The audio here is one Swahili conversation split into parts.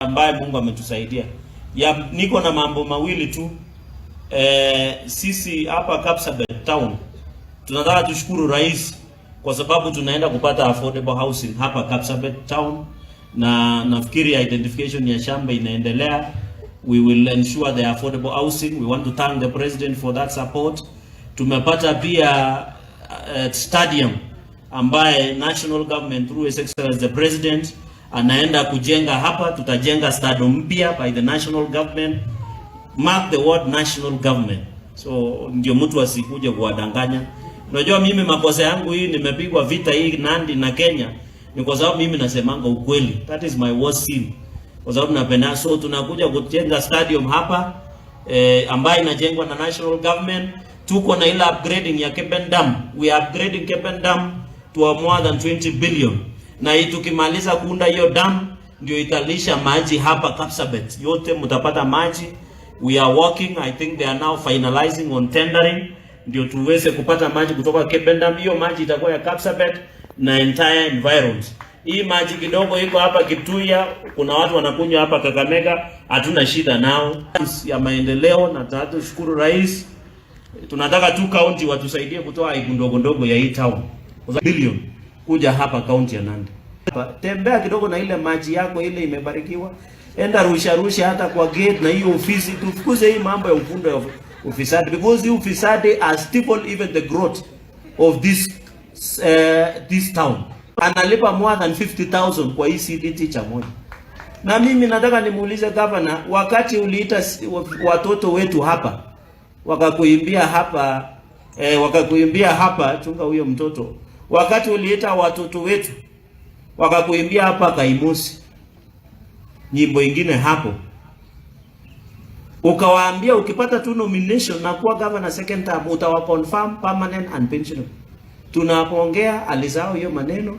Ambaye Mungu ametusaidia. Ya, niko na mambo mawili tu. Sisi hapa Kapsabet Town tunataka tushukuru rais kwa sababu tunaenda kupata affordable housing hapa Kapsabet Town, na nafikiri identification ya shamba inaendelea. We will ensure the affordable housing. We want to thank the president for that support. Tumepata pia stadium ambaye national government through His Excellency the President anaenda kujenga hapa. Tutajenga stadium mpya by the national government. Mark the word national government, so ndio mtu asikuje kuwadanganya. Unajua mimi makosa yangu hii, nimepigwa vita hii Nandi na Kenya ni kwa sababu mimi nasemanga ukweli. That is my worst sin, kwa sababu napenda. So tunakuja kujenga stadium hapa ambayo inajengwa na national government. Tuko na ile upgrading ya Keben Dam. We are upgrading Keben Dam to a more than 20 billion, na hii tukimaliza kuunda hiyo dam ndio italisha maji hapa Kapsabet yote, mtapata maji. We are working, I think they are now finalizing on tendering ndio tuweze kupata maji kutoka Keben Dam. Hiyo maji itakuwa ya Kapsabet na entire environment. Hii maji kidogo iko hapa Kiptuya, kuna watu wanakunywa hapa Kakamega, hatuna shida nao ya maendeleo, na tunashukuru rais. Tunataka tu county watusaidie kutoa aibu ndogo ndogo ya hii town billion kuja hapa county ya Nandi. Tembea kidogo na ile maji yako ile imebarikiwa, enda rusha rusha hata kwa gate na hiyo ofisi, tufukuze hii mambo ya ufundo ya ufisadi, because hii ufisadi has stifled even the growth of this town. Analipa more than 50,000 kwa ECD teacher moja. Na mimi nataka nimuulize governor, wakati uliita watoto wetu hapa wakakuimbia hapa wakakuimbia hapa, chunga huyo mtoto. Wakati uliita watoto wetu wakakuimbia hapa Kaimosi, nyimbo ingine hapo, ukawaambia ukipata tu nomination na kuwa governor second term utawa confirm permanent and pensionable. Tunapoongea alisahau hiyo maneno.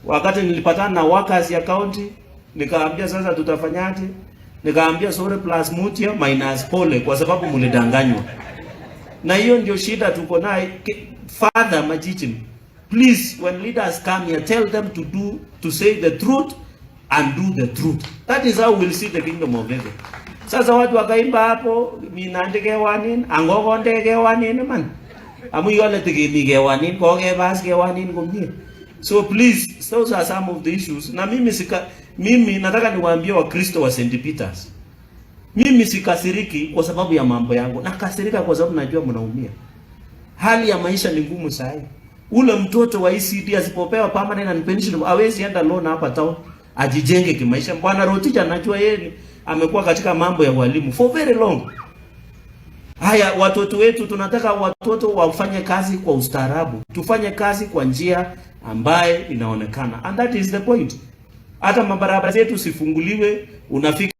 Wakati nilipatana na workers ya county nikaambia sasa tutafanyaje? Nikaambia sorry plus mutia minus pole, kwa sababu mlidanganywa. Na hiyo ndio shida tuko naye. Father Majichim, please, when leaders come here, tell them to say the truth and do the truth. That is how we'll see the kingdom of heaven. Sasa watu wakaimba hapo minande kewanin angokonde kewanin man amu yole tikemi kewanin kokebas kewanin komie. So please, those are some of the issues. Na mimi nataka niwaambie Wakristo wa St. Peters, mimi sikasiriki kwa sababu ya mambo yangu, nakasirika kwa sababu najua mnaumia. Hali ya maisha ni ngumu sasa. Ule mtoto wa ECD asipopewa permanent and pensionable hawezi enda loan hapa town ajijenge kimaisha. Bwana Rotich anajua, yeye amekuwa katika mambo ya walimu for very long. Haya, watoto wetu, tunataka watoto wafanye kazi kwa ustaarabu, tufanye kazi kwa njia ambaye inaonekana, and that is the point. Hata mabarabara zetu sifunguliwe, unafika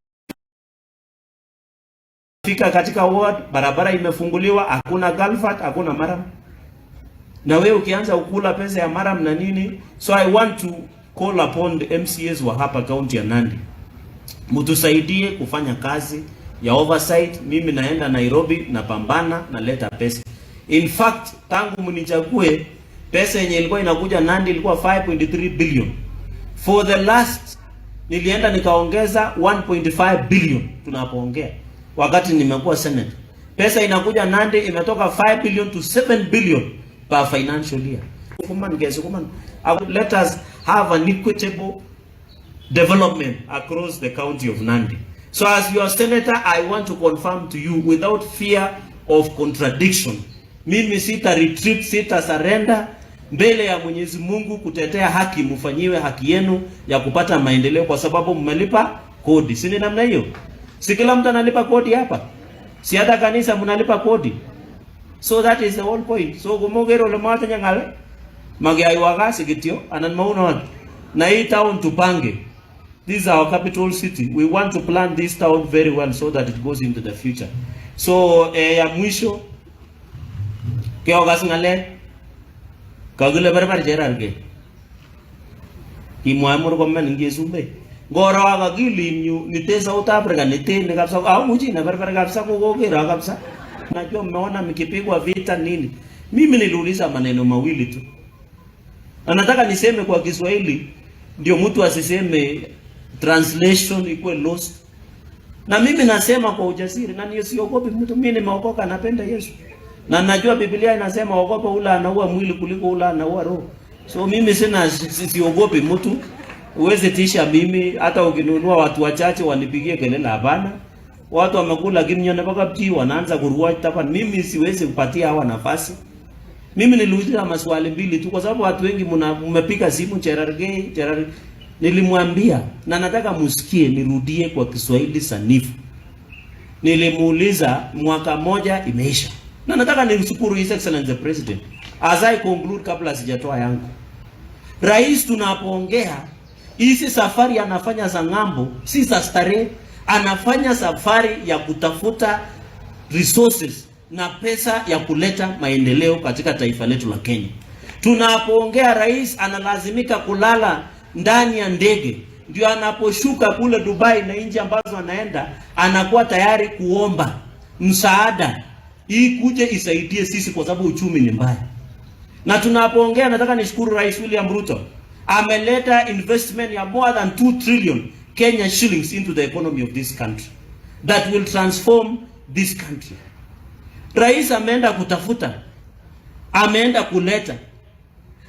fika katika ward, barabara imefunguliwa, hakuna culvert, hakuna murram, na wewe ukianza ukula pesa ya murram na nini. So I want to call upon the MCAs wa hapa county ya Nandi, mtusaidie kufanya kazi ya oversight. Mimi naenda Nairobi, napambana, naleta pesa. In fact, tangu mnichague, pesa yenye ilikuwa inakuja Nandi ilikuwa 5.3 billion. For the last nilienda nikaongeza 1.5 billion tunapoongea, wakati nimekuwa senator. Pesa inakuja Nandi imetoka 5 billion to 7 billion per financial year. Kuman guys, kuman. Let us have an equitable development across the county of Nandi. So as your senator, I want to confirm to you without fear of contradiction. Mimi sita retreat, sita surrender mbele ya Mwenyezi Mungu kutetea haki, mfanyiwe haki yenu ya kupata maendeleo kwa sababu mmelipa kodi. Si ni namna hiyo? Si kila mtu analipa kodi hapa? Si hata kanisa mnalipa kodi? So that is the whole point. So kumogero le mwatinye ng'al magiaiwa kasi kityo anan maunot na hii town tupange. This is our capital city. We want to plan this town very well so that it goes into the future. So ya mwisho, keokas ng'alek kakile barbar Cherargei, kimwae Murkomen ing Chesumei, ngoro ak akilinyu nite South Africa niteni kabisa amuchi neberber kabisa kokokero kabisa. Najua mmeona mkipigwa vita nini. Mimi niliuliza maneno mawili tu, na nataka niseme kwa Kiswahili ndio mtu asiseme Translation ikuwe lost. Na mimi nasema kwa ujasiri na nisiogopi mtu. Mimi nimeokoka, napenda Yesu. Na najua Biblia inasema ogopa ule anaua mwili kuliko ule anaua roho. So mimi sina siogopi mtu. Uweze tisha mimi hata ukinunua watu wachache wanipigie kelele, hapana. Watu wamekula kimnyo na baka wanaanza kurua tapan. Mimi siwezi kupatia hawa nafasi. Mimi niliuliza maswali mbili tu kwa sababu watu wengi mmepiga simu Cherargei, Cherargei. Nilimwambia na nataka musikie, nirudie kwa Kiswahili sanifu. Nilimuuliza mwaka moja imeisha. Na nataka nimshukuru His Excellency the President. As I conclude, kabla sijatoa yangu. Rais tunapoongea, hizi safari anafanya za ng'ambo si za starehe, anafanya safari ya kutafuta resources na pesa ya kuleta maendeleo katika taifa letu la Kenya. Tunapoongea, rais analazimika kulala ndani ya ndege, ndio anaposhuka kule Dubai na nchi ambazo anaenda, anakuwa tayari kuomba msaada hii kuje isaidie sisi, kwa sababu uchumi ni mbaya. Na tunapoongea, nataka nishukuru Rais William Ruto, ameleta investment ya more than 2 trillion Kenya shillings into the economy of this country that will transform this country. Rais ameenda kutafuta, ameenda kuleta,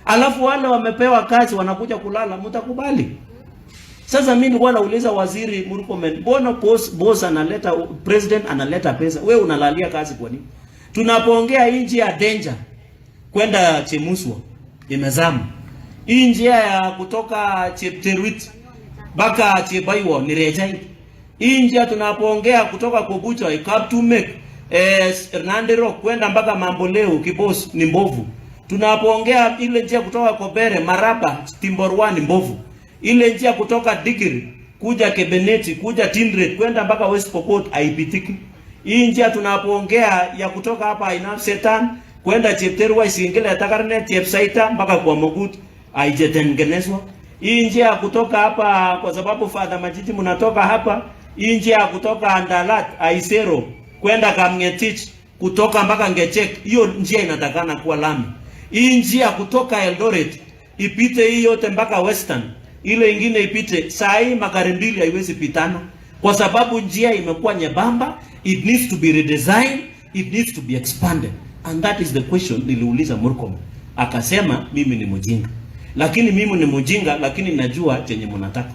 alafu wale wamepewa kazi wanakuja kulala, mtakubali? Sasa mimi nilikuwa nauliza Waziri Murkomen, mbona boss analeta, president analeta pesa, we unalalia kazi kwa nini? Tunapoongea, nchi ya danger kwenda Chemuswa imezama. Hii njia ya kutoka Chepteruit mpaka Chebaiwa ni rejai. Hii njia tunapoongea kutoka Kobucha, Kaptumek, Nandiro kwenda mpaka Mamboleo Kibos ni mbovu. Tunapoongea ile njia kutoka Kobere, Maraba, Timborwa ni mbovu. Ile njia kutoka Digiri kuja Kebeneti kuja Tindret kwenda mpaka West Pokot haipitiki. Hii njia tunapoongea ya kutoka hapa Ainabsetan kwenda Chepterwa, Isingila, Takarnet, Chepsaita mpaka kwa Mogut haijatengenezwa. Hii njia ya kutoka hapa, kwa sababu Father Majiti mnatoka hapa, hii njia ya kutoka Andalat Aisero kwenda Kamngetich kutoka mpaka Ngechek, hiyo njia inatakana kuwa lami. Hii njia kutoka Eldoret ipite hii yote mpaka Western, ile ingine ipite. Saa hii magari mbili haiwezi pitana kwa sababu njia imekuwa nyembamba. It needs to be redesigned, it needs to be expanded, and that is the question niliuliza Murkomen, akasema mimi ni mjinga, lakini mimi ni mjinga, lakini najua chenye mnataka.